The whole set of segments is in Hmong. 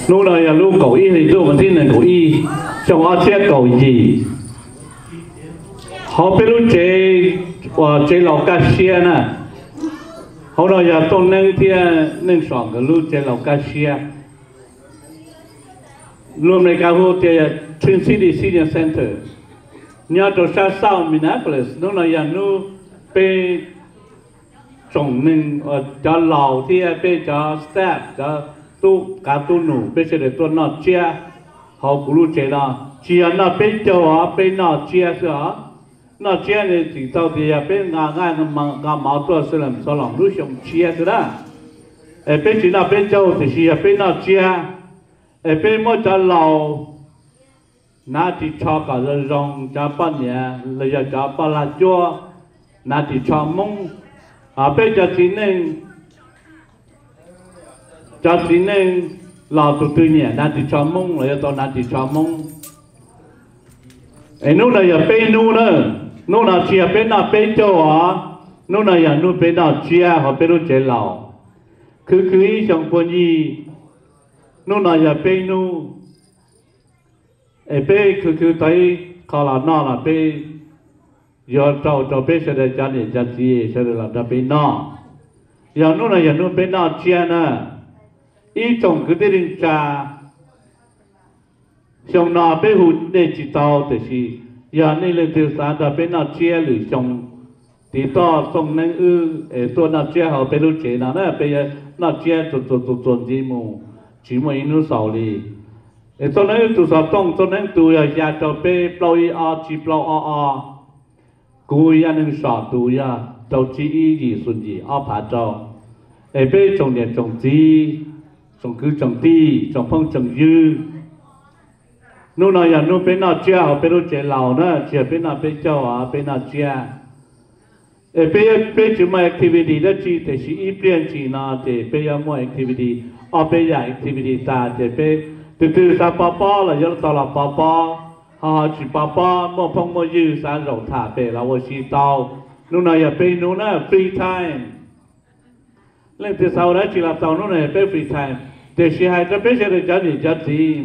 Hnub no yog lub kaum ib hli ntuj, vas thib nees nkaum ib, xyoo ob txhiab kaum yim. Hauv peb lub tsev uas tsev laus Kaj Siab na, hauv no yog Tooj Neeb thiab Neej Som nkawd lub tsev laus Kaj Siab. Lus Amelikas hu tias Twin City Senior Center, nyob rau sab South Minneapolis. Hnub no yog hnub peb tsoom neeg, cov laus thiab peb cov staff, cov tub qav tub num, peb sawv daws tuaj noj tsiab hauv kuv lub tsev no. Tsis yog noj peb caug os, peb noj tsiab xwb os. Noj tsiab ne txhais tau tias yog peb nqa nqaij nqa mov tuaj xwb los txog los lub xyoo tshiab xwb na. Es peb tsis noj peb caug tiam sis yog peb noj tsiab, es peb muab cov laus hnav ris tsho kom zoo zoo, cov poj niam los yog cov poj lag cuab hnav ris tsho Hmoob, peb cov txiv neej, cov txiv neej los tus twg nyiam hnav ris tsho Hmoob los yuav tau hnav ris tsho Hmoob. Es hnub no yog peb hnub na, hnub no tsis yog peb noj peb caug os, hnub no yog hnub peb noj tsiab hauv peb lub tsev laus. Khwv khwv ib xyoo puag ncig, hnub no yog peb hnub, es peb khwv khwv tau ib qho los noj los peb yuav rau rau peb sawv daws cov niam cov txiv sawv daws los nrog peb noj. Yog hnub no yog hnub peb noj tsiab na. Ib tsoom kwv tij neej tsa, xyoo no peb hu nej tsis tau, tiam sis yog nej leej twg xav nrog peb noj tsiab lwm xyoo, tiv toj Tooj Neeb wb es tuaj noj tsiab hauv peb lub tsev no na, peb yuav noj tsiab txuas txuas txuas ntxiv mus, tsis muaj ib hnub xaus li. Es Tooj Neeb wb tus xov tooj, Tooj Neeb tus yog xya rau peb plaub ib ob tsib plaub ob ob. Kuv Yaj Neeg Som tus yog rau tsib ib yim xoom yim ob phav rau. Es peb tsoom niam tsoom txiv, tsoom kwv tsoom tij, tsoom phooj tsoom ywg, hnub no yog hnub peb noj tsiab hauv peb lub tsev laus na, tsis yog peb noj peb caug os, peb noj tsiab. Es peb, peb tsis muaj activity dab tsi, tiam sis ib pliag ntsis no ces peb yuav muaj activity, ob peb yam activity tas ces peb, tus twg xav pov pob los yuav tau los pov pob, ho ho tsis pov pob, muaj phooj muaj ywg xav zaum tham pem los ua si tau. Hnub no yog peb hnub na, free time. Leej twg xav ua dab tsi los tau, hnub no yog peb free time. Tiam sis hais rau peb sawv daws cov niam cov txiv,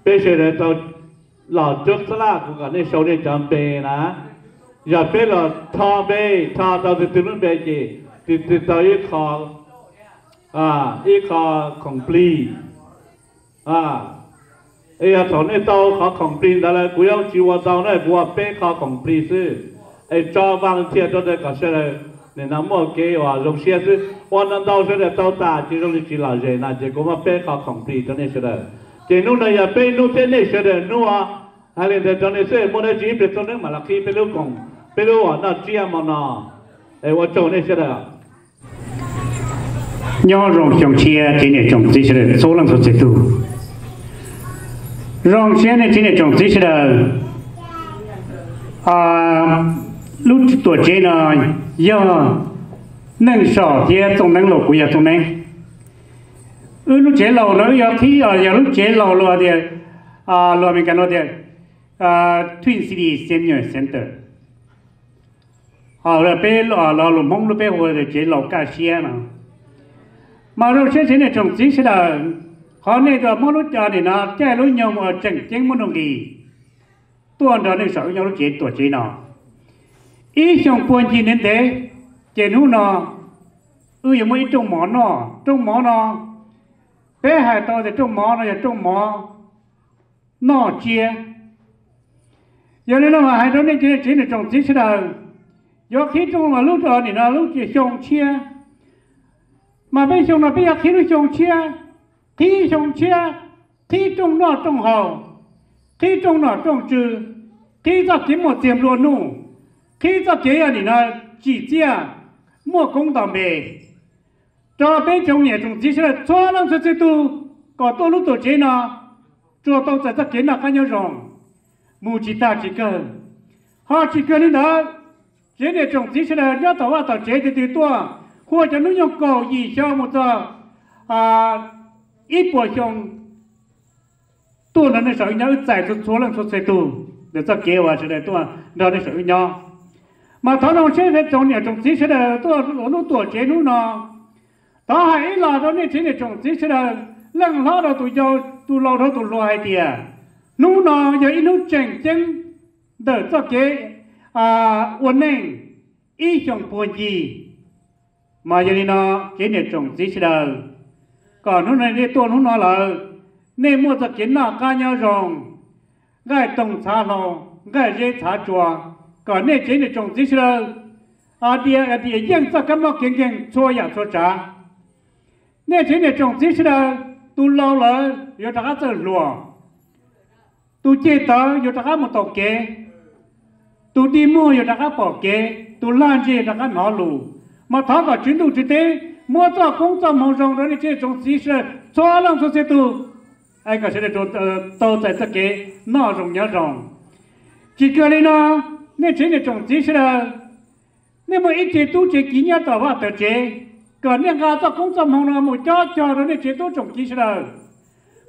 peb sawv daws tau los cuab xab laj, kuv kom nej sau nej cov npe na. Yog peb los tho npe, tho tau tus twg lub npe ces tus twg tau ib qho, ib qho khoom plig. Es yog thaum nej tau qhov khoom plig ntawd lawm, kuv yuav tsis ua tau na, kuv ua peb qho khoom plig xwb. Es tso volunteer rau sawv daws kom sawv daws nim no muaj kev uas zoo siab xwb. Ua ntau ntau sawv daws tau tas ces zoo li tsis lom zem no ces kuv muab peb qho khoom plig rau nej sawv daws. Ces hnub no yog peb hnub thiab nej sawv daws hnub os. Hais li ntawd rau nej xwb, muaj dab tsi ib pliag Tooj Neeb mam los qhib peb lub koom, peb lub uas noj tsiab hmo no. Es ua tsaug nej sawv daws. Nyob zoo xyoo tshiab tsev niam tsoom txiv sawv daws txhua leej txhua txhia tus. Zoo siab nej tsev niam tsoom txiv sawv daws. Lub tuam tsev no yog Neej Som thiab Txooj Neeb los kuv yog Txooj Neeb. Wb lub tsev laus no wb yuav qhib, yog lub tsev laus los tias, los Amelikas no tias Twin City Senior Center. Peb los lus Hmoob lub peb hu tias tsev laus Kaj Siab no. Mas zoo siab tsev niam tsoom txiv sawv daws, qhov nej tau muab lub cov nim no caij lub nyoog uas tseem ceeb muaj nuj nqis tuaj nrog Neej Som wb nyob lub tsev tuam tsev no ib xyoos puag ncig ntev ntev, ces hnub no wb yuav muaj ib rooj mov noj. Rooj mov no peb hais tau tias rooj mov no yog rooj mov noj tsiab. Yog li no mas hais rau nej tsev niam tsoom txiv sawv daws, yuav qhib rooj mas lub nim no lub xyoo tshiab, mas peb xyoo no peb yuav qhib lub xyoo tshiab, qhib xyoo tshiab, qhib rooj noj rooj haus, qhib rooj nom rooj tswv, qhib txoj kev muaj txiag nplua nuj, qhib txoj kev nim no tsim txiaj muaj koob nto npe rau peb tsoom niam tsoom txiv sawv daws txhua leej txhua txhia tus, kom tuaj lub tuam tsev no tsuas tau txais txoj kev noj qab nyob zoo, mus tsis tag tsis kawg. Ho tsis kawg li ntawd, tsev niam tsoom txiv sawv daws nyob tom vaj tom tsev, tus twg tuaj hu ua cov hnub nyoog kaum yim xyoo mus txog ib puas xyoo tuaj nrog Neej Som wb nyob, wb txais txhua leej txhua txhia tus ntawm txoj kev uas sawv daws tuaj nrog Neej Som wb nyob. Mas thov zoo siab tsoom niam tsoom txiv sawv daws tuaj lub tuam tsev hnub no. Thov hais ib los rau nej tsev niam tsoom txiv sawv daws, leej hlob rau tus yau, tus laus rau tus hluas hais tias hnub no yog ib hnub tseem ceeb ntawm txoj kev ua neej ib xyoos puag ncig. Mas yog li no, tsev niam tsoom txiv sawv daws, kom hnub no nej tuaj hnub no lawm, nej muaj txoj kev noj qab nyob zoo, nqaij toog txhav hlau, nqaij zeb txhav tsua, kom nej tsev niam tsoom txiv sawv daws tias yeej txoj kab mob kev nkeeg txhua yam txhua tsav. Nej tsev niam tsoom txiv sawv daws, tus laus lawm yuav rov qab txawj hluas, tus ceg tawv yuav rov qab mus taus kev, tus dig muag yuav rov qab pom kev, tus lag ntseg rov qab hnov lus. Mas thov kom Tswv Ntuj Tswv Teb muab txoj koob txoj hmoov zoo rau nej tsev niam tsoom txiv sawv daws txhua leej txhua txhia tus, kom sawv daws tau txais txoj kev noj zoo nyob zoo. Tsis kiag li no, nej tsev niam tsoom txiv sawv daws, nej muaj ib tsev tub tsev kiv nyob tom vaj tom tsev, kom nej nqa txoj koob txoj hmoov no mus cob cog rau nej tsev tub tsoom kiv sawv daws,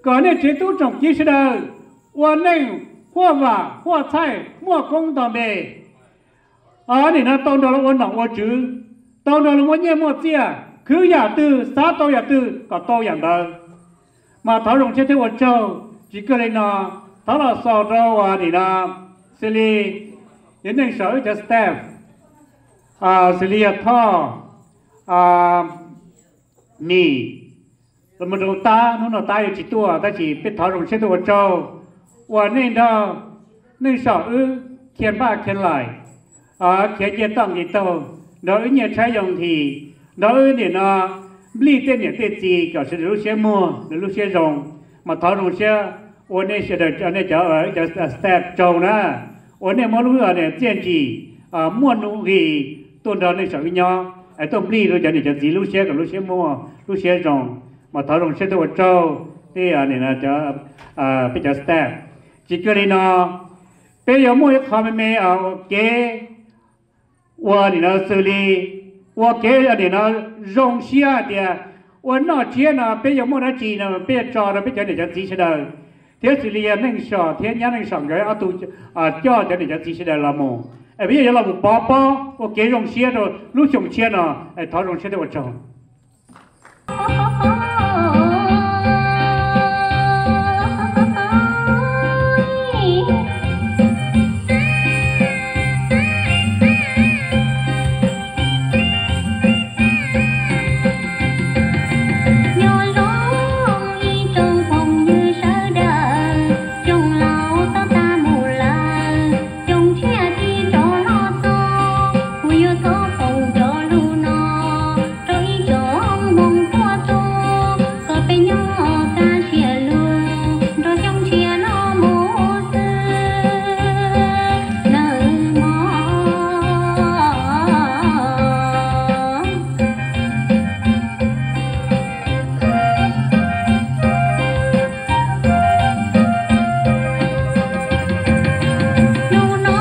kom nej tsev tub tsoom kiv sawv daws ua neej huaj vam huaj txhaij muaj koob nto npe. Nim no tau nrog luag ua nom ua tswv, tau nrog luag muaj nyiaj muaj txiaj, khwv yam twg xav tau yam twg kom tau yam ntawd. Mas thov zoo siab thiab ua tsaug. Tsis kiag li no, thov los xaus rau uas nim no xws li yog neej saum wb cov staff, xws li yog Thoj, Mim, los mus rau Tab, hnub no Tab yuav tsis tuaj tab sis peb thov zoo siab tuaj ua tsaug uas nej nrog neej saum wb khiav npaj khiav laim, khiav nce toj nqis taug, nrog wb nyiaj tshaib yoo nthi, nrog wb nim no nplij tej niam tej txiv kom sawv daws lub siab muag lawv lub siab zoo. Mas thov zoo siab ua nej sawv daws, nej cov, cov staff tsaug na, uas nej muab lub txiaj ntsim muaj nuj nqis tuaj nrog neej saum wb nyob, tuaj nplij rau cov niam cov txiv lub siab kom lub siab muag lub siab zoo. Mas thov zoo siab tuaj ua tsaug tej, peb cov staff. Tsis kiag li no, peb yuav muaj ib qho me me ua kev ua nim no xws li ua kev nim no zoo siab hais tias ua noj tsiab no peb yuav muaj dab tsi no peb yuav tso rau peb cov niam cov txiv sawv daws, thiab xws li yog Neej Som thiab nyab Neej Som nkawd ob tug coj cov niam cov txiv sawv daws los mus, es peb yuav los mus pov pob ua kev zoo siab rau lub xyoo tshiab no. Thov zoo siab thiab ua tsaug. Nyob zoo ib tsoom phooj ywg sawv daws, xyoo laus tau tag mus lawm, xyoo tshiab tig rov los txog, kuv yuav thov foom cov lus no rau ib tsoom hmoob tuaj txog, kom peb nyob kaj siab lug nrog xyoo tshiab los mus xwb nawb mog. Hnub no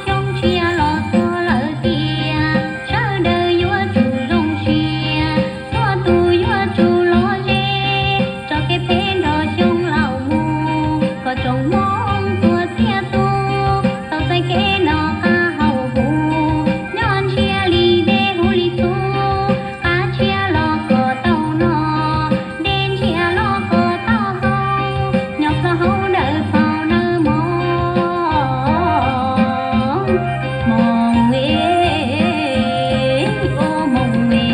xyoo tshiab los txog lawm tiag, sawv daws yuav tsum zoo siab, txhua tus yuav tsum lom zem, tso kev phem nrog xyoo laus mus, kom tsoom hmoob txhua txhia tus tau txais kev noj qab haus huv, nyob ntshiab li dej huv li txhuv, qab tshiab los kom tau noj, dej ntshiab los kom tau haus, nyob ploj hauv dawm paus nawb mog. Hmoob e, o hmoob e.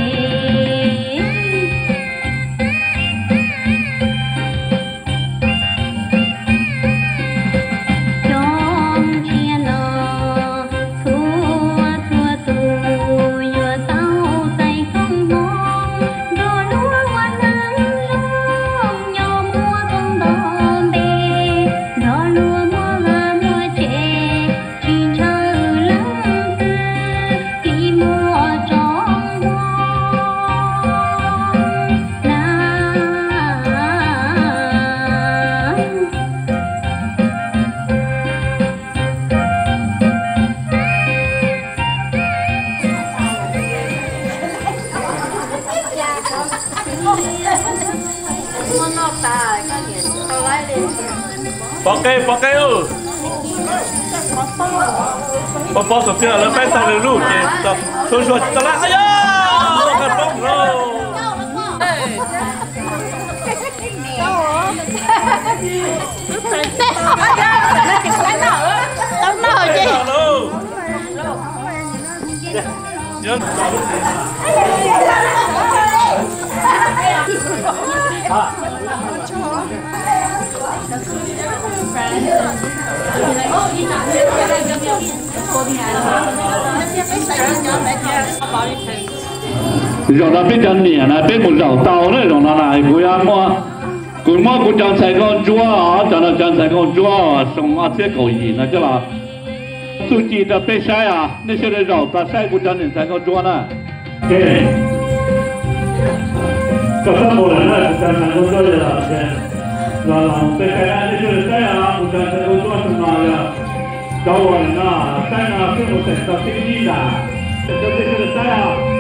Xyoo tshiab no txhua txhua tus yuav tau txais koob hmoov, nrog luag ua neej zoo, nyob muaj koob nto npe, nrog luag muaj vaj muaj tsev, tsis ntshaw leej twg, tsis muaj tsoom hmoov na. Pov qe, pov qe, pov pov kom txhia lawv faib tau lwm lub ces tsuag tsuag tsis tau lawm. Yog, qab poob lauj. Zaum no peb cov niam na peb mus zaum tau na, zaum no na kuv yuav muab, kuv muab kuv cov ntxhais nkauj ntsuab, cov no cov ntxhais nkauj ntsuab xyoo ob txhiab kaum yim no coj los txuj ci rau peb saib os. Nej sawv daws zaum tau saib kuv cov niam ntxhais nkauj ntsuab na. Koj sab mus lawm na, kuv cov ntxhais nkauj ntsuab yog los los peb saib na, nej sawv daws saib os, kuv cov ntxhais nkauj ntsuab xyoo no yog cov uas no saib no twb mus teem tau tib ib ntag, nej sawv daws saib os.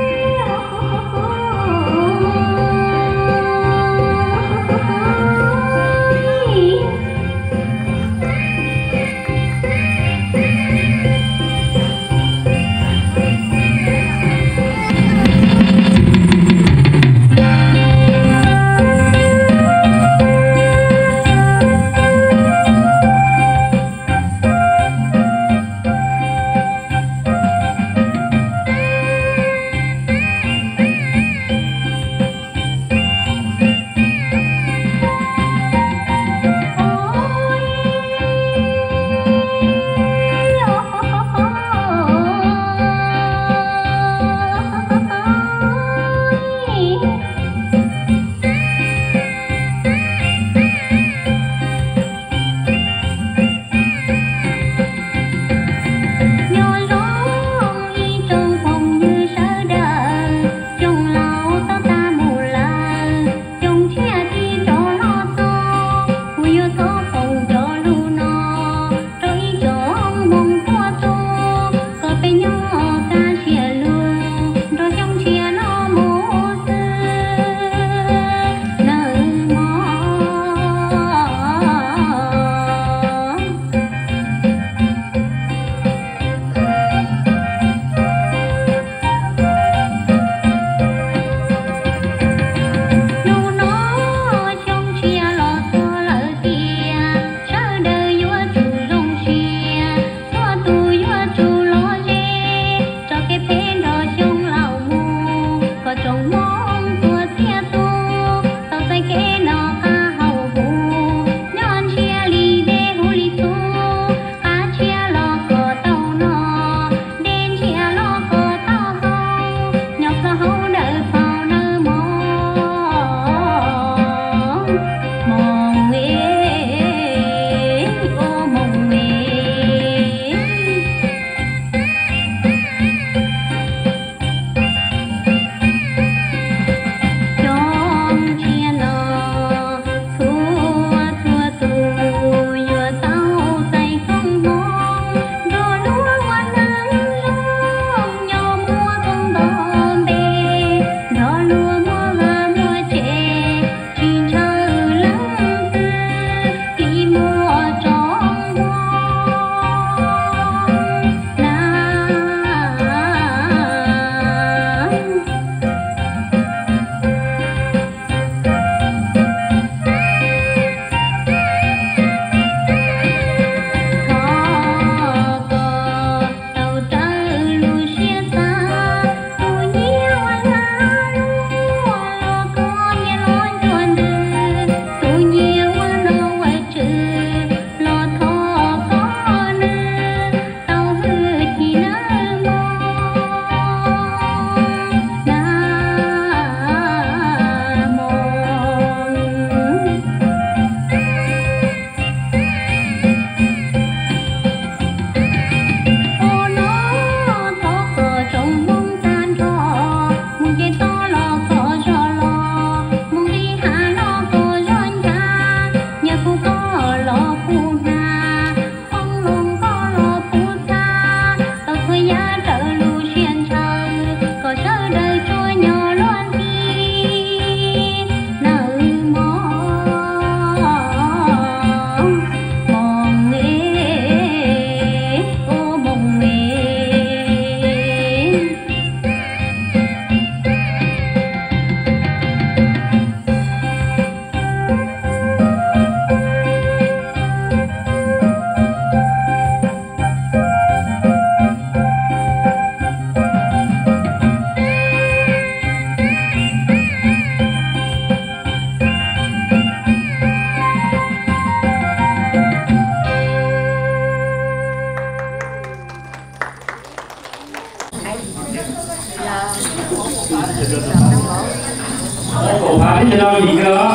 Li koj.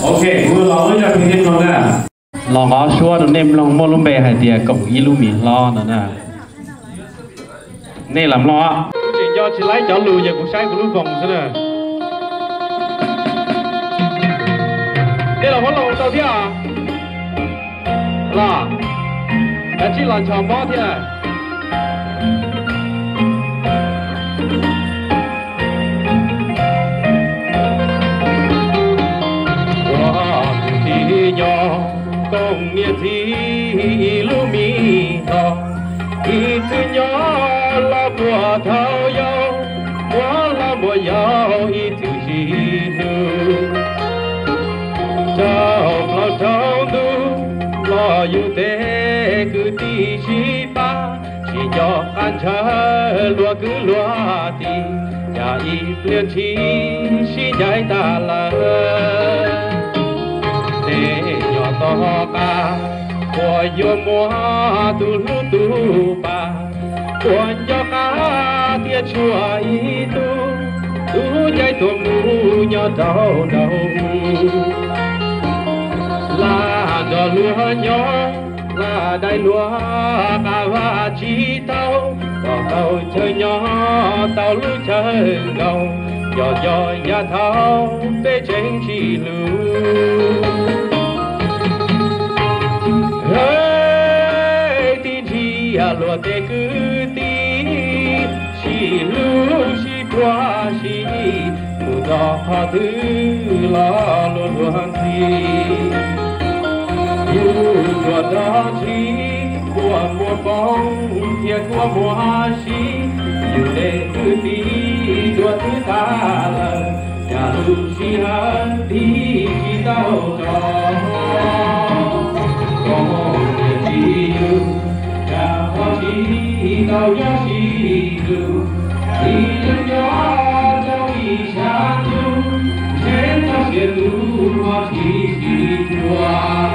Ok, kuv los ua ib zaj pheej teb no na. Los nqov suab rau nej mloog, muaj lub npe hais tias Koom Ib Lub Mis Hlob no na. Nej lam mloog. Kuv tseem nco tsis laib cov lus, yog kuv saib kuv lub foos xwb na. Nej los muab los tau thiab os. Los, kav tsij los nchos mob thiab. Ua kwv tij nyob koom niam txiv ib lub mis hlob, ib txwm nyob los puag thaum yau, muaj hlob muaj yau ib txwm sib hlub. Rau plaub rau ntuj los yus tej kwv tij sib pab, tsis nco qab ntshaw luag kwv luag tij, cas ib pliag ntshis sib ncaim tas lawm. Tej nyob tom qab puas yuav muaj tus hlub tus pa, puas nco qab tias tshuav ib tug, tub ncaim tuaj mus nyob rau nraud. Lam nrog luag nyob, lam daim luag qab vaj tsis tau, kom tau chaw nyob tau lub chaw nkaus, yog yog yav thaum peb tseem tsis hlub. Hais tib ntsia luag tej kwv tij, sib hlub sib puag sib, mus rau qhov twg los luag luag ntxhi. Yus tuaj nrog ntsib kua muag poob thiab kua muag sib, yus tej kwv tij tuaj twb tas lawm, cas lub sij hawm tig tsis tau rov. Koj niam txiv yus, cas ho tsis tau nyob sib hlub, txiv yus nyob rau ib sab ntuj, ntshe txoj sia tus ho tsis sib cuag.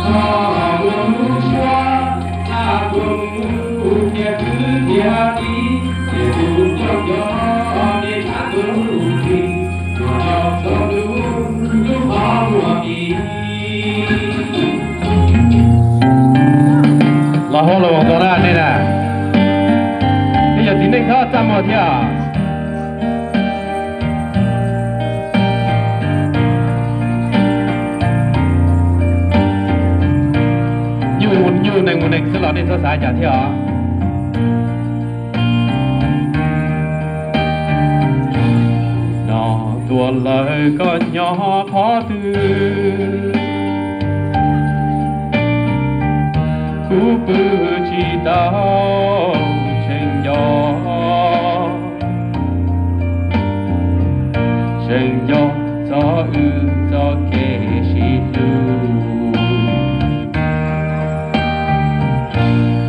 Txog muaj lub suab, txaj tuaj mus thiab kwv thiab tij, ces tus coj cov niam txhab tus tij, tuaj rau txog lub, lub qhov muag ib. Los hauj lwm tau na nej na. Nej yog txiv neej txhob txaj muag thiab. Nyuj, nyuj nees mus nees xwb los nej txhob xav cas thiab os. No tuaj lawm koj nyob qhov twg, kuv pw tsis tau, tseem nco, tseem nco txog wb txoj kev sib hlub.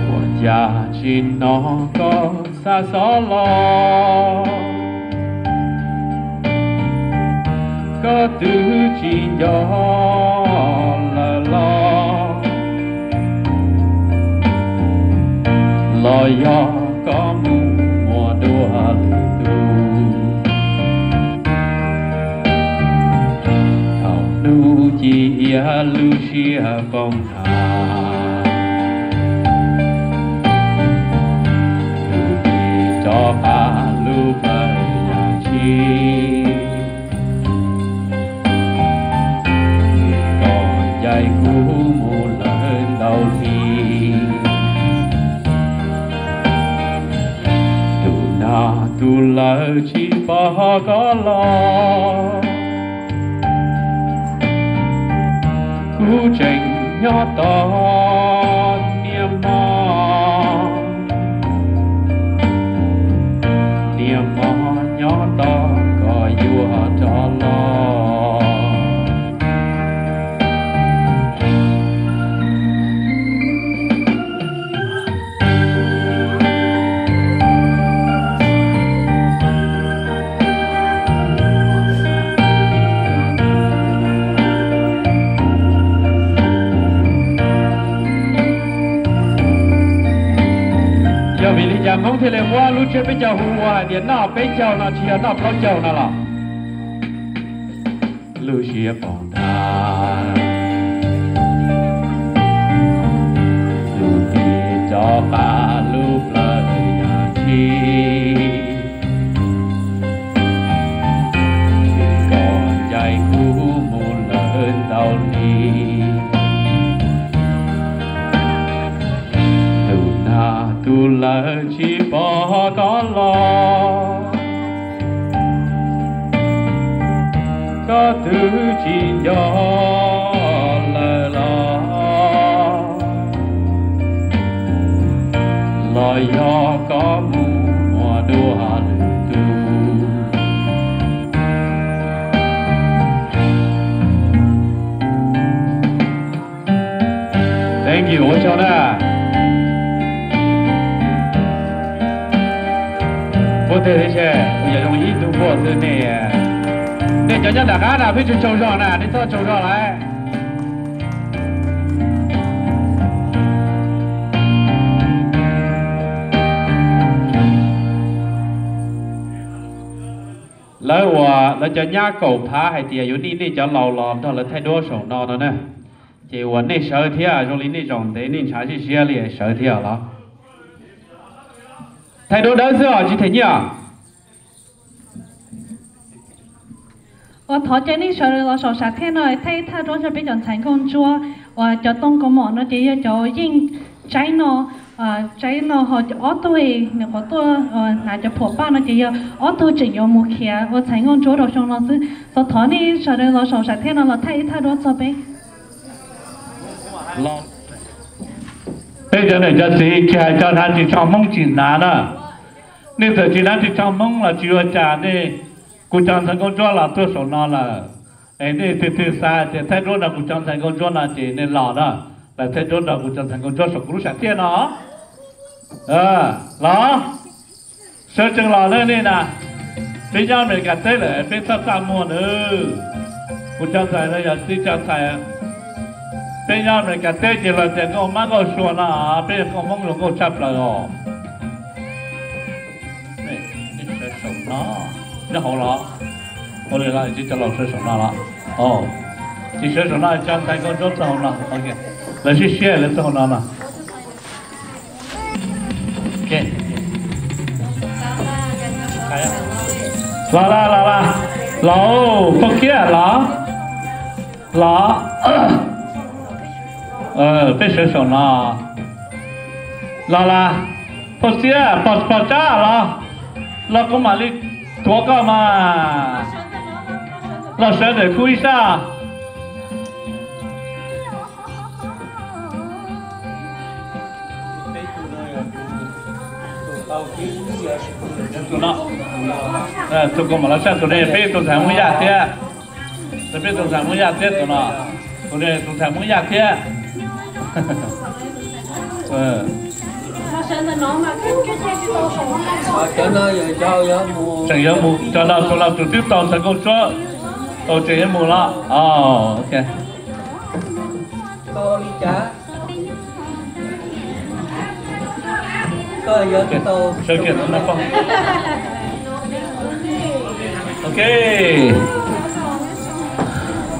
Ua cas tsis hnov koj xa xov los, koj twb tsis nco lawm los, los yog koj mus ua dua lwm tus. Thaum hnub ci iab lub siab poob nthav, lub npe rov qab lub plawv yam tshib. Koj ncaim kuv mus lawm ntau hli, tus nag tus lawv tsis pom koj los. Kuv tseem nyob tos niaj hmo, niaj hmo nyob tos koj yuav rov los. Hmoob thiaj li muab lub tsiab peb caug hu ua hais tias noj peb caug no tsis yog noj plaub caug no los? Lub siab poob ntag, lub hli rov qab lub plawv yam tshis, koj ncaim kuv mus lawm ntau li. Tus nag tus lawv tsis pom koj los, koj twb tsis nco lawm los, los yog koj mus muaj dua lwm tus. Thank you, ua tsaug na. Puab teg teb chaws, kuv yog zoo ib tug npua xwb ne. Nej cov nyob nram qab na peb tsaug tsaug zog na, nej txhob tsaug zog lawm. Lawv uas lawv cov nyab kaum phav hais tias yuav nij nej cov laus los nrog lawv thaij duab saum no no na. Ces uas nej sawv thiab, zoo li nej zaum ntev nej ntshav siab siab li sawv thiab los? Thaij duab dawb xwb os, tsis them nyiaj. Uas thov caw nej sawv los saum sam thiaj no thaij ib thaj duab rau peb cov ntxhais nkauj ntsuab uas cov tooj kaus mom no ces yog cov yeej tsaib no, tsaib no ho ob tug nws qhuav tuaj hnav cov phuam paj no ces yog ob tug tseem yuav mus khiav ua ntxhais nkauj ntsuab rau xyoo no xwb. Xyov thov nej sawv daws los saum sam thiaj no los thaij ib thaj duab txog peb. Peb cov niam cov txiv tsis hais cov hnav ris tsho Hmoob tsis hnav na. Nej txawm tsis hnav ris tsho Hmoob los tsis ua cas, nej, kuv cov ntxhais nkauj ntsuab los tuaj saum no lawm. Es nej twg twg xav tias thaij duab nrog kuv cov ntxhais nkauj ntsuab no ces nej los na, los thaij duab nrog kuv cov ntxhais nkauj ntsuab saum kuv lub sam thiaj no. Los, sawv tsees los na nej na. Peb nyob Amelikas teb lawm peb txhob txaj muag nawb. Kuv cov ntxhais no yog tib cov ntxhais, peb nyob Amelikas teb ces luag tias nkauj mab nkauj sua no, peb yog nkauj Hmoob zoo nkauj tshaj plaws os. Nyob hauv los, ua li los tsis cov laus sawv saum no los, tsis sawv saum no, cov ntxhais nkauj ntsuab txog hauv no, lawv siab siab lawv txog hauv no no. Los los los los, los, Phauj Kiab los, los, peb sawv saum no. Los los, Phauj Xiab, Pog Tsab los, los kuv mam li tuav koj mas. Los sawv ntawm kuv ib sab. Tus no, tus koj mam los sab tus ne, peb tus ntxhais Hmoob Yaj thiab. Peb tus ntxhais Hmoob Yaj thiab tus no, tus ne tus ntxhais Hmoob Yaj thiab. Tseem yuav mus, cov no tus no tus twb tau ntxhais nkauj ntsuab, tau tseem yuav mus los. Ok,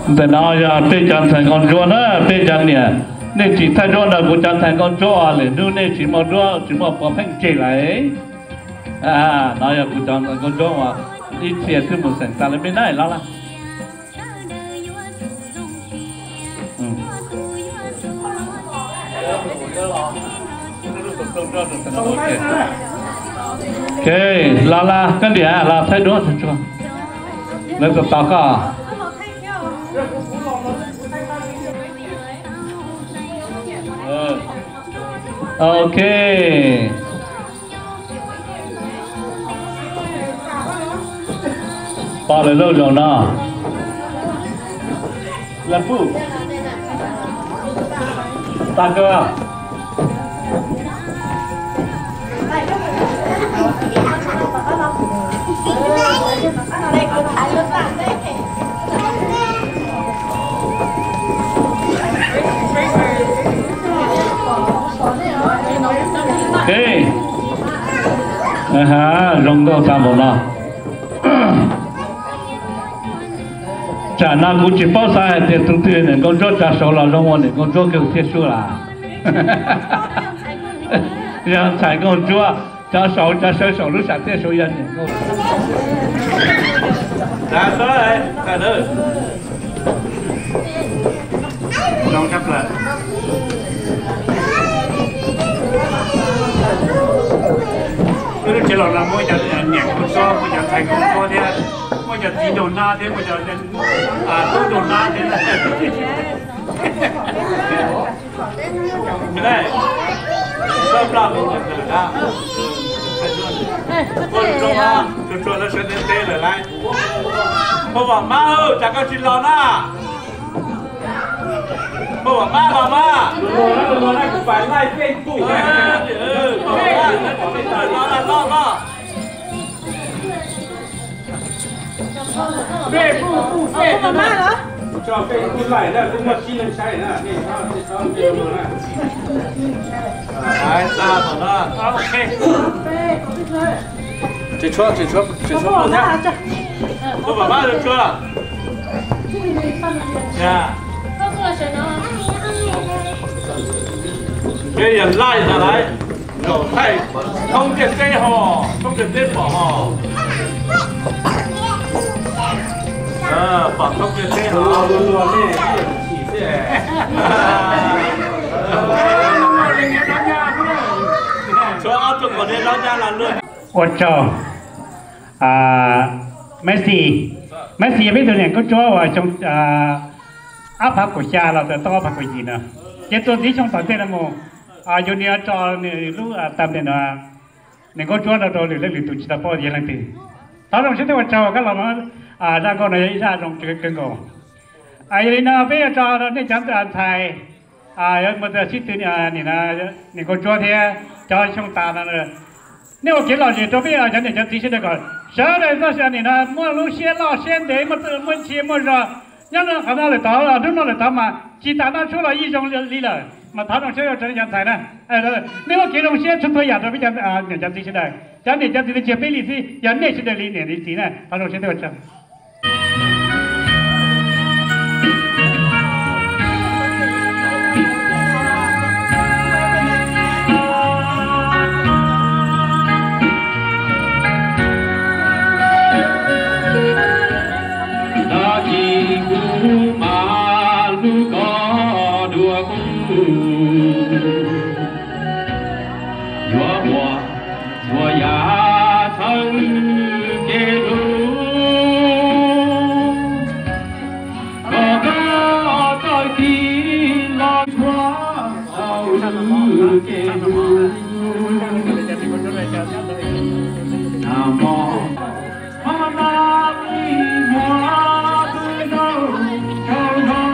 ntawm no yog peb cov ntxhais nkauj ntsuab na, peb cov niam, nej tsis thaij duab nrog kuv cov ntxhais nkauj ntsuab, lwm hnub nej tsis muaj duab tsis muaj puav pheej tseg lawm. No yog kuv cov ntxhais nkauj ntsuab uas ib txhia twb mus xeem tas lawv peb na los lawm. Ok, los los koj niam los thaij duab tsuag tsuag. Lawv tos tos koj. Ok. Pom lawv lub zaum no. Lawv puj tas kawg. Ok. Nkauj tag npaum no. Tsam no kuv tsis paub xav hais tias tus twg niam nkauj ntsuab tsav saud los zoo ua niam nkauj ntsuab kawg thiaj sub las. Yog ntxhais nkauj ntsuab, cov saud cov sawv saum lub sam thiaj saud yog niam nkauj. Zoo tshaj plaws. Wb lub tsev laus no muaj cov niam nkauj ntsuab, muaj cov ntxhais nkauj ntsuab thiab, muaj cov txiv nraug nab thiab, muaj cov tub nraug nab thiab. Txawj plaj mus tsuag tsuag lawv sawv ntev ntev lawm lauj. Pog Vam Mab, tsam koj tsis los na. Pog Vam Mab los mas. Los, los, los, los. Peb kuj, kuj, peb kuj, tso peb kuj laim na, kuj muaj tsib leeg saib na, nej txhob, nej txhob, nej txhob na. Tseem tshuav, tseem tshuav, tseem tshuav. Pog Vam Mab tseem tshuav. Peb yog laij na laiv, zaum thaij thoob ntiaj teb ho, thoob ntiaj teb pom ho. Pom thoob ntiaj teb ho. Tshuav ob tug qos dej lob nyab los luaj. Ua tsaug. Messi, Messi yog peb tug niam nkauj ntsuab uas xyoo ob phav kaum xya los txog ob phav kaum yim no, ces tuaj ntxiv xyoo tom ntej no mus, yus niam tso nws lub tam ntej no niam nkauj ntsuab rau lwm leej lwm tus tsis tau paub yog leej twg. Thov zoo siab thiab ua tsaug koj los zaj nkauj no yog ib zaj zoo kawg nkaus. Yog li no peb yuav tso rau nej cov ntxhais, yuav mus sib tw niam nkauj ntsuab thiab cov xyoo tas no. Nej ua kev lom zem rau peb cov niam cov txiv sawv daws kom sawv daws txoj sia nim no muaj lub siab loj siab ntev, muaj txuj muaj ntsia muaj zog, nyob qhov no lawm tod, hnub no lawm tod mas tsis tas noj tshuaj los yeej zoo li lawm. Mas thov zoo siab rau nej cov ntxhais na, nej ua kev zoo siab txhua txhua yam rau peb cov niam cov txiv sawv daws. Cov niam cov txiv tseem peb li xwb, yog nej sawv daws li niam li txiv na, thov zoo siab thiab ua tsaug. Tag kis kuv mam hlub koj dua kuv, yuav muaj txhua yam txhawb kev hlub, kom koj tag kis los tshua tau kev hlub. Nag hmo, hmo no ib muag twb zaug rau zog,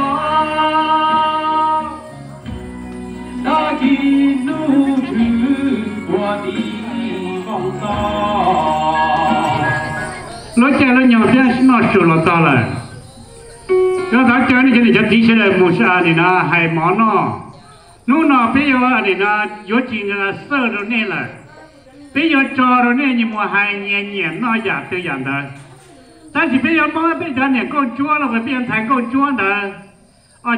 tag kis hnub twg ua tib npoo toj. Lub caij lub nyoog thiab noj su los txog lawm. Yuav thov caw nej cov niam cov txiv sawv daws mus nim no hais mov noj. Hnub no peb yuav nim no yuav tsis xawj rau nej lawm. Peb yuav tso rau nej mus hais nyias nyiam noj yam twg yam ntawd. Tab sis peb yuav muab peb cov niam nkauj ntsuab los peb cov ntxhais nkauj ntsuab ntawd,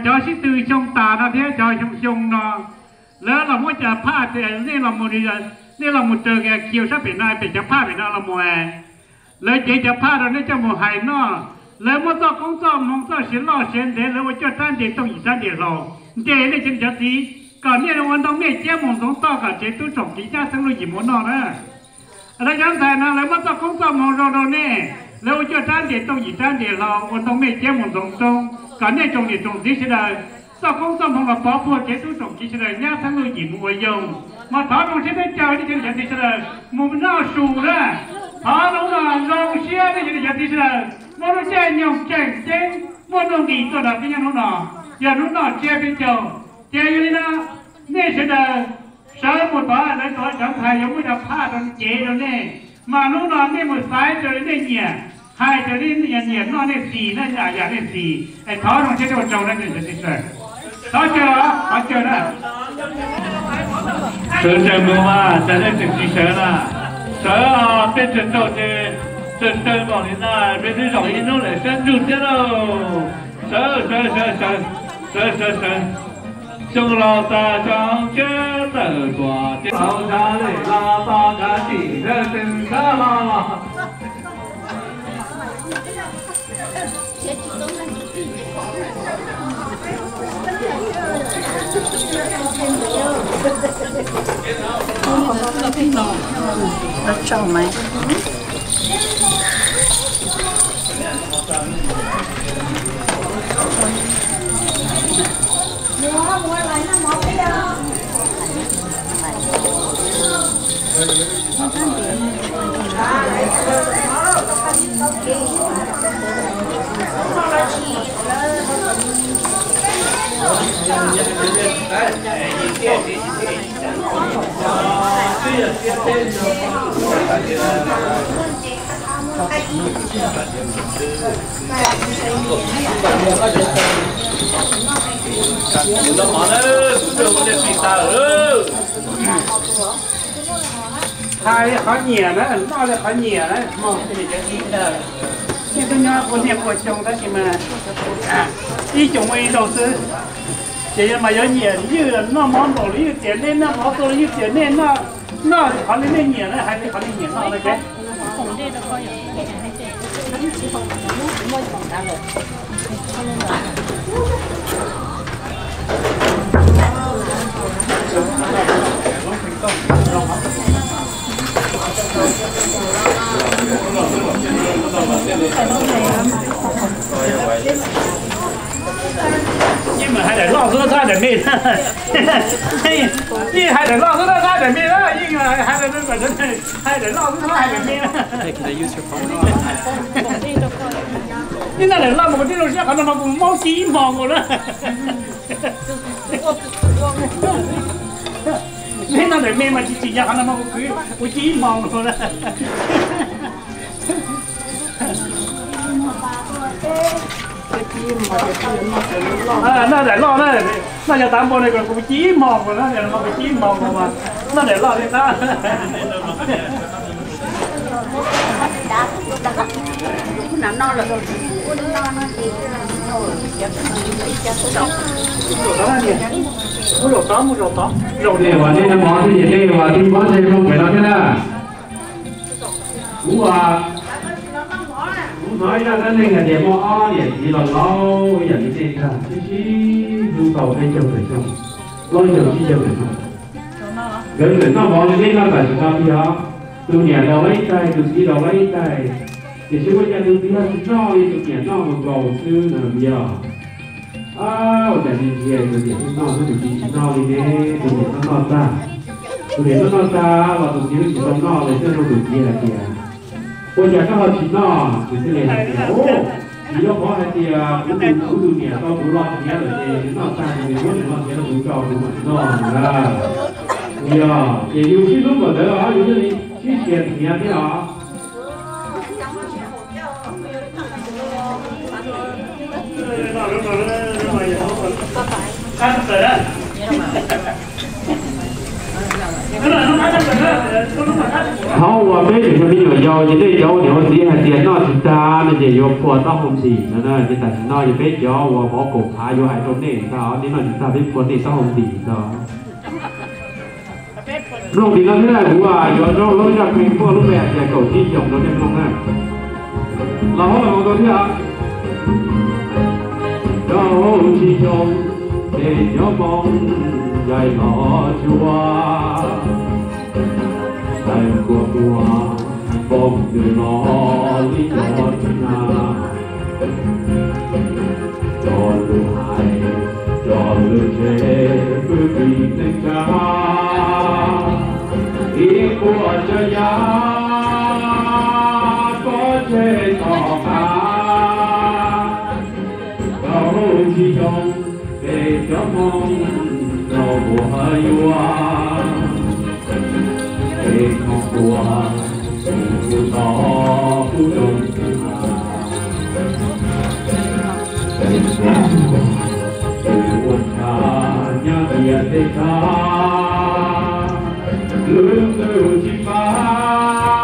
cov sib tw xyoo tas no thiab cov xyoo xyoo no, lawv los muab cov phaj, nej los mus, nej los mus raws kiag khiu sab pem no, pem cov phaj pem no los mus. Lawv cev cov phaj rau nej coj mus hais noj. Lawv muab txoj koob txoj hmoov txoj sia loj sia ntev, lawv ua cuaj rab nres tooj yim rab nres hlau ntes nej cov niam cov txiv, kom nej ua ntoo mej ciab mus ntxoov toj kom tsev tub tsoom kiv nyab xeeb luj yim mus noj na. Lawv cov ntxhais no lawv muab txoj koob txoj hmoov zoo rau nej, lawv ua cuaj rab nres tooj yim rab nres hlau ua ntoo mej ciab mus ntxoov roob, kom nej tsoom niam tsoom txiv sawv daws txoj koob txoj hmoov los pov puag tsev tub tsoom kiv sawv daws nyab xeeb luj yim mus ua yoog. Mas thov zoo siab peb caug nej cov niam cov txiv sawv daws mus noj su na. Thov hnub no zoo siab nej cov niam cov txiv sawv daws muaj lub caij nyoog tseem ceeb, muaj nuj nqis tuaj nrog peb nyob hnub no, yog hnub noj tsiab peb caug. Ces yog li no, nej sawv daws sawv mus tod, lawv tod cov ntxhais yuav muab cov phaj rau cev rau nej, mas hnub no nej mus xaiv raws li nej nyiam, hais raws li nej nyiam noj nej xis, nej yam nej xis. Es thov zoo siab thiab ua tsaug na, thov caw, thov caw na. Sawv tsees mus mas, cas nej tseem tsis sawv na? Sawv, peb tseem nraug ces tseem nraug npaum li na, peb twb zaum ib hnub lawm sab ntsuj thiab lauj. Sawv, sawv, sawv, sawv, sawv, sawv, sawv. Xyoo laus tas xyoo tshiab tawm tuaj, hauv tshav lem los tos kav tim thawj tseem sab los los. Hais li qhov nyiam na, noj li qhov nyiam na, hmo twg nyiam cov ib ntawd. Nej twb nyob ua niaj ua xyoo tab sis mas ib xyoos muaj ib zaug xwb. Ces yog mas yuav nyiam ywj noj mov npaum li ywj tias nej noj mov tuaj li ywj tias nej noj, noj qhov li nej nyiam na, hais li qhov nej nyiam noj na ces. Yeej mas hais daim loj xwb txhob hais daim me na. Yeej hais daim loj xwb txhob hais daim me na, yeej hais, hais daim loj xwb txhob hais daim me na. Yeej noj daim loj mas kuv tib zoo siab qhov no mas kuv maub ci ib hmos nkaus na. Neb noj daim me mas tsis tsim nyog qhov no mas kuv kwv kuv ci ib hmos nkaus na. Noj daim loj na, noj cov tav npua no kuv ci ib hmos nkaus na, kuv ci ib hmos nkaus mas noj daim loj li na. Zaum nej mov thiab ces nej ua tib pob ntseg mloog pem no thiab na. Kuv, kuv hnov ib zaj dab neeg hais tias muaj ob niam txiv los laus ib yam li nej ntag, sib sib hlub tau peb caug tawm xyoo, plaub caug tsib caug tawm xyoo. Nkawd tseem noj mov li nej noj tam sim no tiag os. Tus niam laus lawm ib daig, tus txiv laus lawm ib daig, tiam sis ua cas tus txiv ho tsis noj li tus niam noj nkaus nkaus xwb no yog. Ua cas ntsia ntsia tus niam noj xwb tus txiv tsis noj li ne? Tus niam noj noj tag, tus niam noj noj tag los tus txiv tsis tau noj li thiab, tus txiv hais tias, ua cas koj ho tsis noj? Tus txiv li hais tias, vim yog qhov hais tias kuv tus, kuv tus niam tau kuv los hniav lawm ces nws noj tag ces nws muab nws los hniav rau kuv tso kuv mam noj na. Yog ces yus sib hlub npaum ntawd yus thiaj li sib sia hniav thiab os. Thaum uas peb tseem yog me nyuam yaus ces nej cov ua niam ua txiv hais tias noj tsis tag no ces yuav phua taub hau ntim no na. Ces tam sim no ces peb cov uas vauv kaum phav yuav hais rau nej ntag, nej noj tsis tag peb phua nej taub hau ntim ntag. Mloog tim no thiab kuv yuav zaub lub zaj qhia puaj lub npe hais tias kaum tsib xyoos rau nej mloog na. Los hauv los mus tau thiab. Kaum tsib xyoos, tej cov Hmoob yaim los cuab, tais kua tua, poob nws los li cov tsis na. Cov lus hais, cov lus tseg, pw pim neej tsa, ib puas tsav yam, pob ntseg tom qab. Kaum tsib xyoos, tej cov Hmoob rau ua yuav, tej Hmoob tua, tus tus tos, tus rau tus na. Tej Hmoob tua, tus ua tshav, nyab tias tej tshav, lub ntuj tsis pab.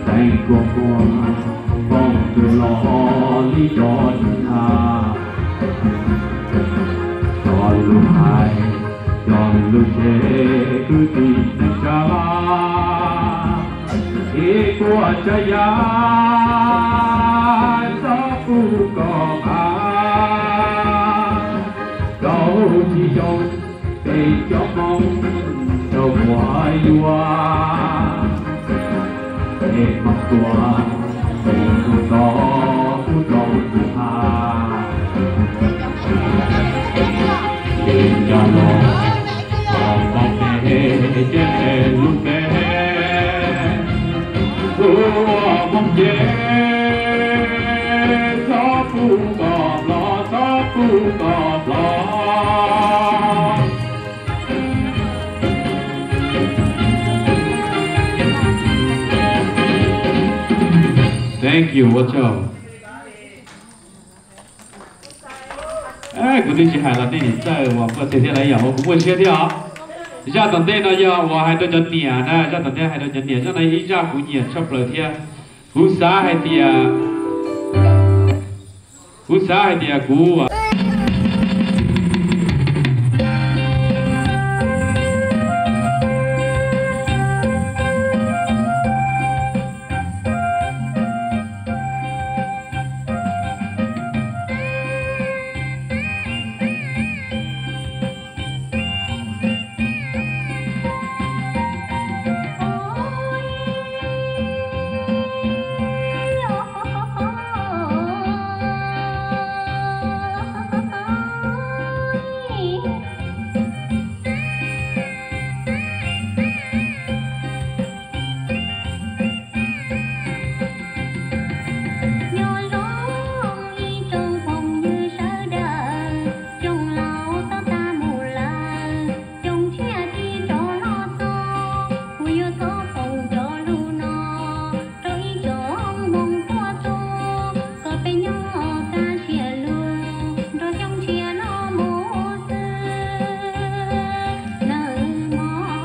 Teev kuas muag poob tus los li cov ntag. Cov lus hais, cov lus tseg, kwv tij neej tsa, es puas tsav yam txhob pub kom qab. Rau tsis xyoo peb cov Hmoob rau muaj yuav, es Hmoob tuaj es mus txog kuv rau tus tha. Li yog los, los txog peb ces lub npe hu ua Hmoob ces txhob pub kom ploj, txhob pub kom ploj. Thank you, ua tsaug. Kuv twb tsis hais los nej niam txawj uas npuaj teg thiab lawm, yog ua kuv muaj siab thiab os. Zaj tom ntej no yog uas hais rau cov niam na, zaj tom ntej hais rau cov niam, zaj no ib zaj kuv nyiam tshaj plaws thiab. Kuv xav hais tias, kuv xav hais tias kuv Nyob zoo li tsoom phooj ywg sawv daws, xyoo laus tau tag mus lawm, xyoo tshiab tsis tso los txog, kuv yuav thov foom cov lus no rau ib tsoom Hmoob txhua tus, kom peb nyob kaj siab lug nrog xyoo tshiab no mus xwb nawb mog.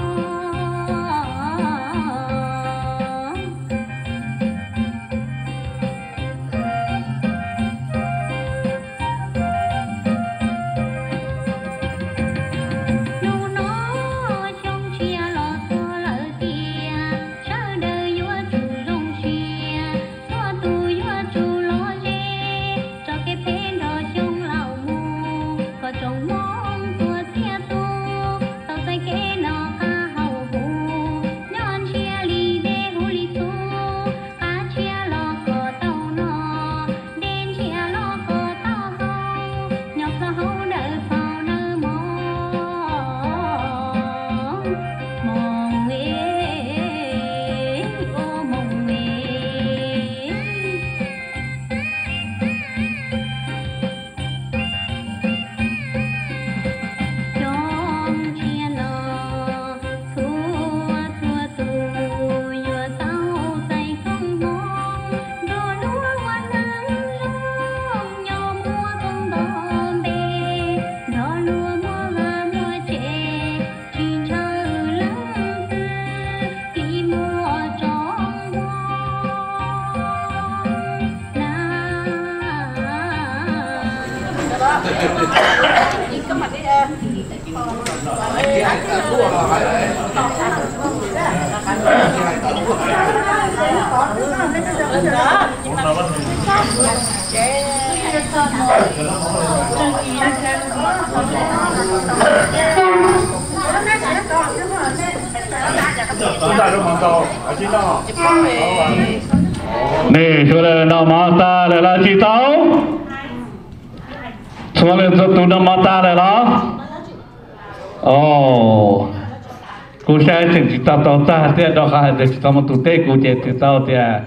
Hnub no xyoo tshiab los txog lawm tiag, sawv daws yuav tsum zoo siab, txhua tus yuav tsum lom zem, tso kev phem nrog xyoo laus mus, kom tsoom Hmoob txhua txhia tus tau txais kev noj qab haus huv, nyob ntsiag li dej huv li txhuv, qab tshiab los kom tau noj, dej ntsiag los kom tau haus, nyob ploj hauv dawm paus nawb mog. Hmoob es, ua Hmoob es. Xyoo tshiab no txhua txhua tus yuav tau txais koob hmoov, nrog luag ua neej zoo, nyob muaj koob nto npe, nrog luag muaj vaj muaj tsev, tsis ntshaw leej twg li muaj tsoom Hmoob na. Nej sawv daws noj mov tas lawm los tsis tau? Txhua leej txhua tus noj mov tas lawm los? Kuv saib tseem tsis tau tau tag thiab, rau qhov hais tias tsis tau muaj tus teb kuv ces tsis tau tias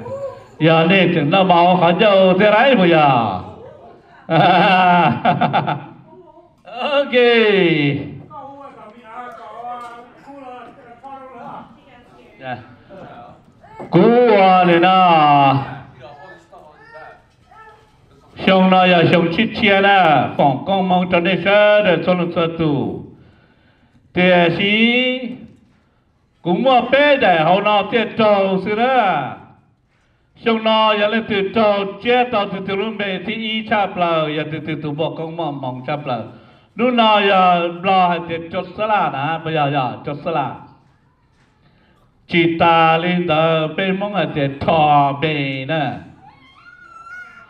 yog nej tseem noj mov hauv qhov ncauj thiab lauj puas yog? Ok. Kuv ua li no, xyoo no yog xyoo tshiab tshiab na, foom koob hmoov rau nej sawv daws txhua leej txhua tus. Tiam sis kuv muaj peb daim hauv no thiaj raug xwb na. Xyoo no yog leej twg raug tsiab tau tus twg lub npe thib ib tshaj plaws, yog tus twg tus muaj koob muaj hmoov tshaj plaws. Hnub no yog Nplog hais tias rau xab laj na, puas yog? Yog rau xab laj. Tsis tas li ntawd peb Hmoob hais tias rho npe na.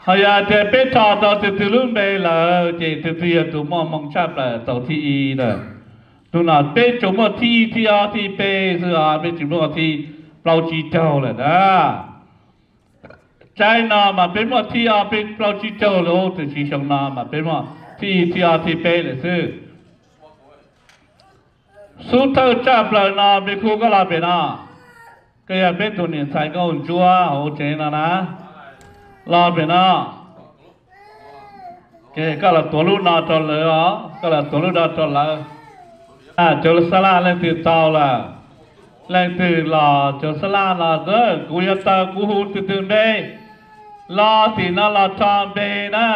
Ho yog tias peb rho tau tus twg lub npe lawm ces tus twg yog tus muaj hmoo tshaj plaws tau thib ib na. Hnub no peb tsuas muaj thib ib, thib ob, thib peb xwb os, peb tsis muaj thib plaub tsib caug lawm na. Tsaib no mas peb muaj thib ob, peb plaub tsib caug lawm, tiam sis xyoo no mas peb muaj thib ib, thib ob, thib peb lawm xwb. Xub thawj tshaj plaws no, npe khub koj los pem no. Koj yog peb tus niam ntxhais nkauj ntsuab hauv tsev no na. Los pem no. Koj los tuav lub no rau lawv os, koj los tuav lub no rau lawv. Cov xab laj leej twg tau lawm, leej twg los cov xab laj no, kuv yuav taw kuv hu tus twg npe los tim no los rho npe na.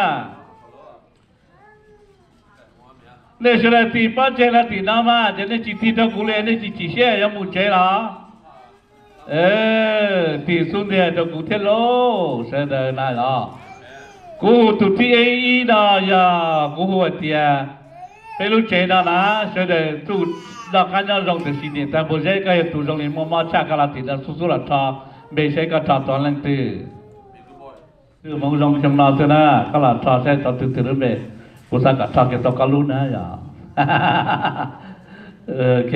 Nej sawv daws tig pob ntseg los tim no mas, ces nej tsis tig rau kuv li nej tsis chim siab yuav mus tsev los? Tig xub ntiag rau kuv thiab lauj sawv daws na los. Kuv hu tus thib ib no yog kuv hu hais tias peb lub tsev no na, sawv daws tsuj noj qab nyob zoo tiam sis niam tais npua zeb koj yog tus zoo li muaj mob tshaj, koj los tim no xub xub los rho npe seb koj rho tau leej twg. Twb hmoov zoo xyoo no xwb na, koj los rho saib tau tus twg lub npe, kuv xav kom rho kiag tau koj lub na yog. Ok,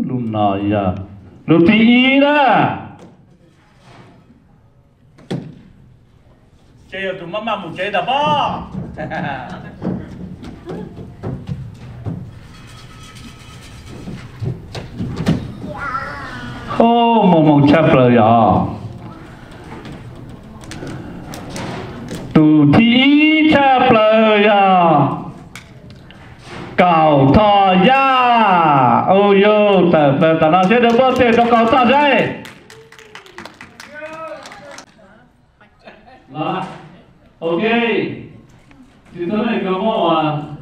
lub no yog lub thib ib na. Ces yog tus maj maj mus tsev ntag pob. Muaj hmoo tshaj plaws yog tus thib ib tshaj plaws yog Kaum Thoj Yaj. Au yau, tawm plaws tom no seb, dawb paug tes rau Kaum Thoj saib. Ok, txiv txhob nej kov muab ua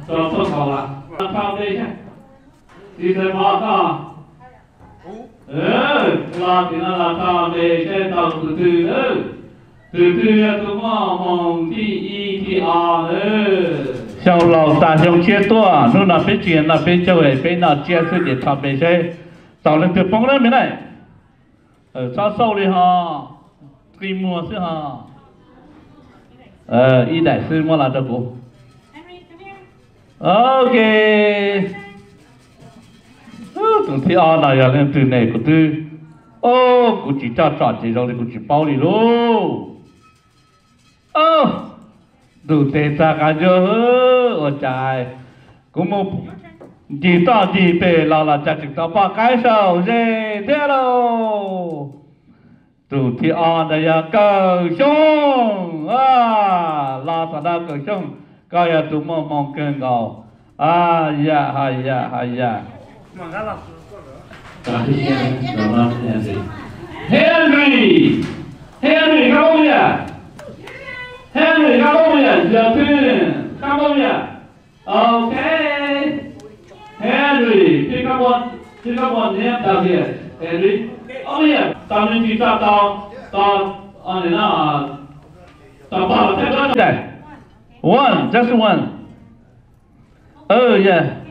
rau txhob kaus lawm. Rho npe saib. Txiv Xaiv Pov koj los tim no los rho npe saib tau tus twg. Tus twg yog tus muaj hmoo thib ib thib ob lawm. Xyoo laus tas xyoo tshiab tuaj, hnub no peb tsis noj peb caug, peb noj tsiab xwb ces rho npe saib tau leej twg poob na me na. Txhob xauj li ho, qi muag xwb ho. Ib daim xwb muab los rau kuv. Ok. Tus thib ob no yog leej twg ne kuv twb, o, kuv tsis coj tsom ces zoo li kuv tsis paub li lauj. Ntuj tes txag qas ntsuag, ua cas kuv mus ncig toj ncig pem los los cas tseem tau poj qaib saum ze thiab lauj. Tus thib ob ntawd yog Kawm Xyooj. Los tom no Kawm Xyooj, koj yog tus muaj hmoo kawg nkaus. Yam ha yam ha yam. Henry, Henry koj ua yam, Henry koj ua yam, yog twg koj ua yam? Ok, Henry, peb koj ua, peb koj ua niam tau tias Henry, ua yam tau me ntsis tau, tau, tau pog los thiab. One, just one. Oh yeah.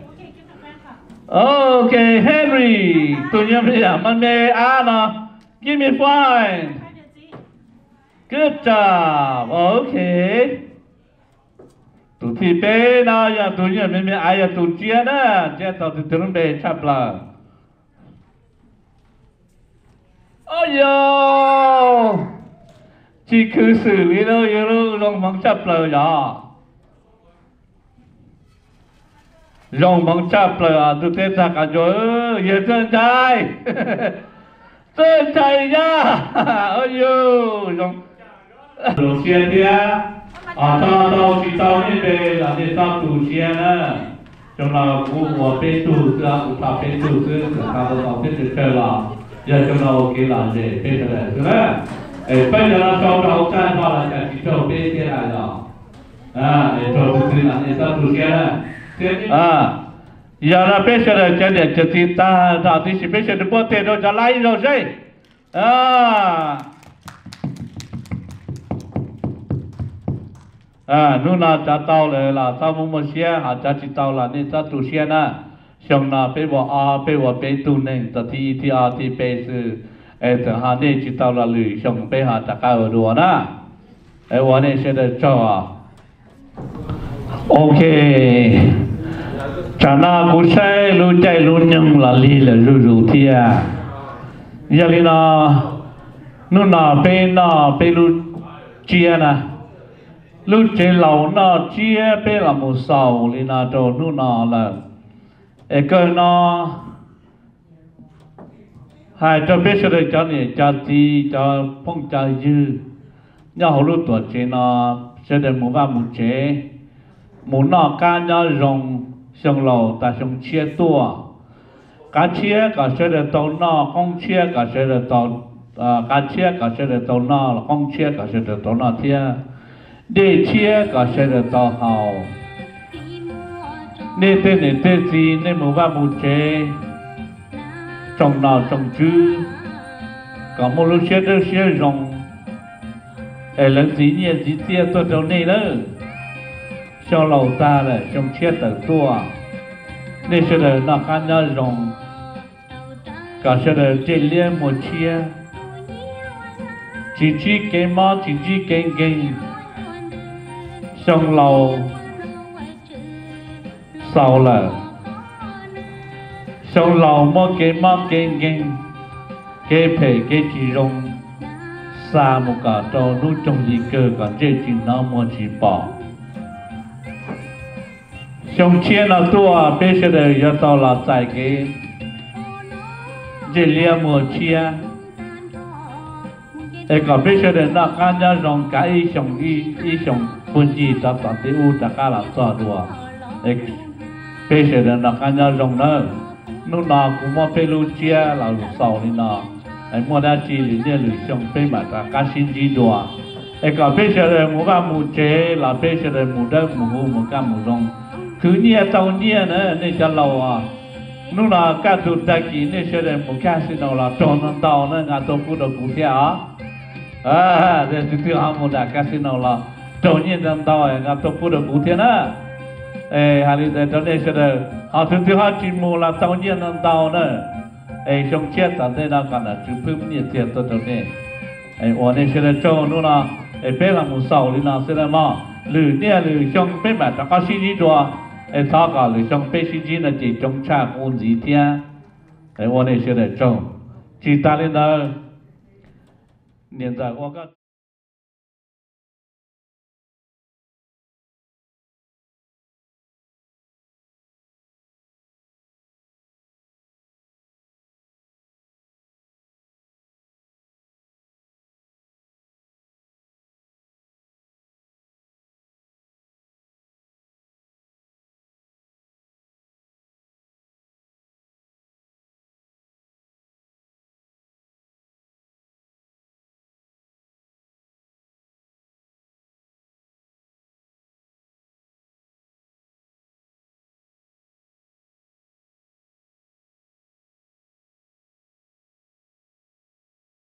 Ok, Henry, tus nyuag me nyuam me me av no, give me five. Good job. Ok. Tus thib peb no yog tus nyuag me me av, yog tus tsiab na, tsiab tau tus twg lub npe tshaj plaws. Yog tsis khwv xwm li no yog zoo hmoov tshaj plaws yog. Zoo hmoov tshaj plaws, ntuj teb tag qab ntsuag, yawg Txawj Ntshai, Txawj Ntshai Yaj, yus zoo siab thiab. Tau tau tsis tau nej npe los nej txhob tu siab na. Xyoo no kuv ua peb tug xwb, kuv tau peb tug xwb, txawm tau tau teb chaws los yog xyoo no ua kev lom zem peb sawv daws xwb na. Es peb cov no sau rau hauv tag nrho los cas tsis raug peb thiab na yog. Raug tus twg los nej txhob tu siab na. Yog no peb sawv daws cov niam cov txiv tag nrho tib si peb sawv daws npuaj teg rau cov laib ib zaug seb. Hnub no cov tau lawm los txhob muaj muaj siab, ho cov tsis tau los nej txhob tu siab na. Xyoo no peb ua ob, peb ua peb tug neeg tau thib ib thib ob thib peb xwb, es txawm ho nej tsis tau los lwm xyoo peb ho rov qab ua dua na. Ua nej sawv daws tsaug. Ok, tsam no kuv saib lub caij lub nyoog los lig lawm zuj zus thiab. Yog li no, hnub no peb noj peb lub tsiab na, lub tsev laus noj tsiab peb los mus xaus li no rau hnub no lawm. Es kawg no hais rau peb sawv daws cov niam cov txiv cov phooj cov ywg nyob hauv lub tuam tsev no, sawv daws mus vaj mus tsev, mus noj qab nyob zoo, xyoo laus tas xyoo tshiab tuaj. Qab tshiab kom sawv daws tau noj, qoob tshiab kom sawv daws tau, qab tshiab kom sawv daws tau noj, qoob tshiab kom sawv daws tau noj thiab. Dej tshiab kom sawv daws tau haus. Nej tej niam tej txiv nej mus vaj mus tsev, tsoom nom tsoom tswv, kom muaj lub siab dawb siab zoo, es lawv ntxiv nyiaj ntxiv txiaj tuaj rau nej nawb. Xyoo laus tag lawm xyoo tshiab tawm tuaj, nej sawv daws noj qab nyob zoo, kom sawv daws ntsej liab muag tshiab, tsis ntsib kev mob tsis ntsib kev nkeeg. Xyoo laus xaus lawm, xyoo laus muaj kev mob kev nkeeg, kev phem kev tsis zoo, xa mus kom rau hnub coog li kawg kom ntsej tsis hnov muag tsis pom. Xyoo tshiab no tuaj peb sawv daws yuav tau los txais kev ntsej liab muag tshiab, es kom peb sawv daws noj qab nyob zoo kav ib xyoos, ib xyoos puag ncig rov tom ntej ub rov qab los txog dua. Peb sawv daws noj qab nyob zoo nawb. Hnub no kuv muab peb lub tsiab los xaus li no, muaj dab tsi lwm niaj lwm xyoo peb mam rov qab sib ntsib dua. Es kom peb sawv daws mus vaj mus tsev los peb sawv daws mus dawb mus huv mus kaj mus zoo, khwv nyiaj tau nyiaj na nej cov laus. Hnub no kaj ntug tag kis nej sawv daws mus casino los raug ntau ntau na, nqa tuaj pub rau kuv thiab os. Tus twg ho mus nram casino los raug nyiaj ntau ntau nqa tuaj pub rau kuv thiab na. Hais li ntawd rau nej sawv daws, ho tus twg ho tsis mus los tau nyiaj ntau ntau na. Es xyoo tshiab tom ntej no kom nom tswv pub nyiaj txiag tuaj rau nej. Ua nej sawv daws tsaug hnub no, es peb los mus xaus li no xwb na mog. Lwm niaj lwm xyoo peb mam rov qab sib ntsib dua. Es thov kom lwm xyoo peb sib ntsib no ces coob tshaj qub ntxiv thiab. Ua nej sawv daws tsaug. Tsis tas li ntawd, niam ntxawm ua koj